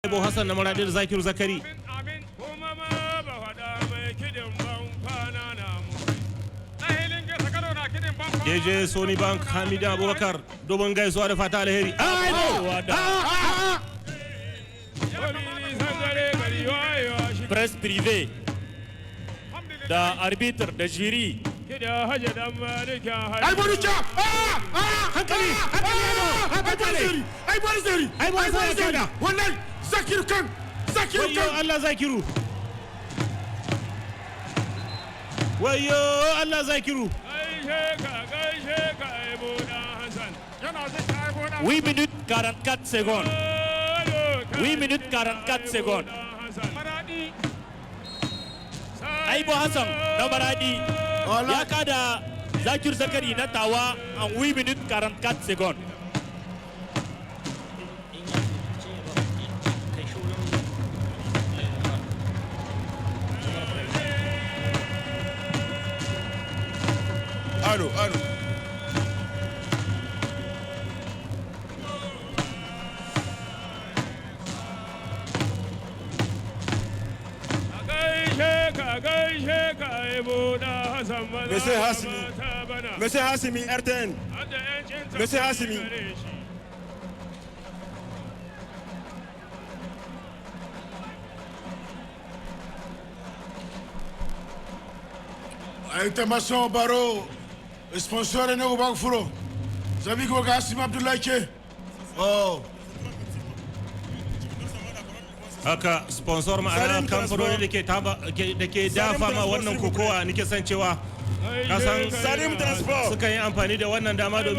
Aibo Hassan na Maradi da Zakiru Zakari. Amin kuma ma ba faɗa mai kiɗin ban kwana na mu. Na hilin gesa kano na kiɗin ban kwana. DJ Sony Bank Hamida Abubakar, domin gaisuwa da fata alheri. Aibo! Wani nisan dare gari wayewa shi. Presse privée da arbitre da jury. Kiɗa hajji dan malikin hajji. Ai bori cha! Ah! Ah! Hankali! Hankali Aibo! Hankali! Ai bori zeri! Ai bori zeri! Wallahi Zakiru kan! Zakiru Wayyo kan! Allah Zakiru! Wayyo Allah Zakiru! Gaishe ka, gaishe ka, Aibo dan Hassan. Yana zai Aibo dan 8 minutes 44 secondes. 8 minutes 44 secondes. Maradi. Aibo Hassan na Maradi ya kada Zakir Zakari na Tawa en 8 minutes 44 secondes. Alo, alo. Gaishe ka, gaishe ka, Aibo dan Hassan maza. Monsieur Hassimi. Mata bana. Monsieur Hassimi, RTN. Hadda 'yancin Monsieur Hassimi. gare shi. Intervention baro sponsor ne ko bak furo. Zabi ko ga Hassimi Abdullahi ke. Oh. Haka sponsor, ma'ana Salim kamfanoni da ke da ke dafa ma wannan kokowa, nike san cewa kasan Salim Transport. suka yi amfani da wannan dama domin